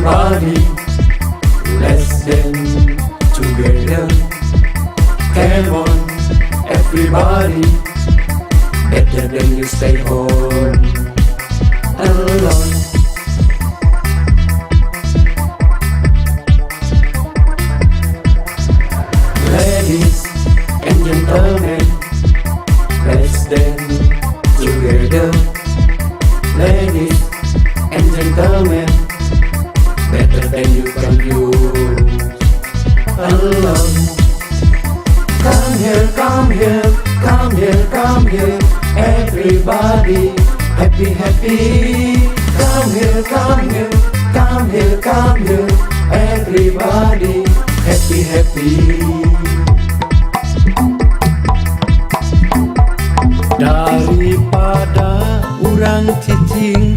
Everybody, let's dance together. Come on, everybody, better than you stay home alone. Ladies and gentlemen, let's dance together. Ladies and gentlemen, better than you confuse alone. Come here, come here, come here, come here, everybody, happy, happy. Come here, come here, come here, come here, everybody, happy, happy. Daripada urang cicing,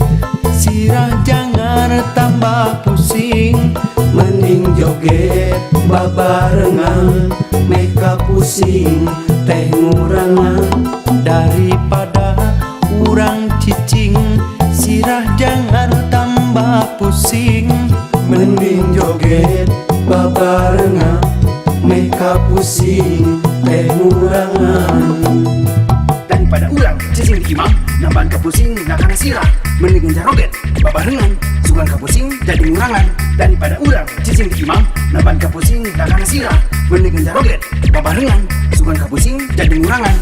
sirah jangan tambah pusing. Mending joget babarengan, meka pusing teh ngurangan. Daripada urang cicing, sirah jangan tambah pusing. Mending joget babarengan, meka pusing teh ngurangan. Daripada urang cicing di imah, nambahan kapusing nakana sirah. Mending jaroget babarengan, sugan kapusing jadi ngurangan. Daripada urang cicing di imah, nambahan kapusing nakana sirah. Mending jaroget babarengan, sugan kapusing jadi ngurangan.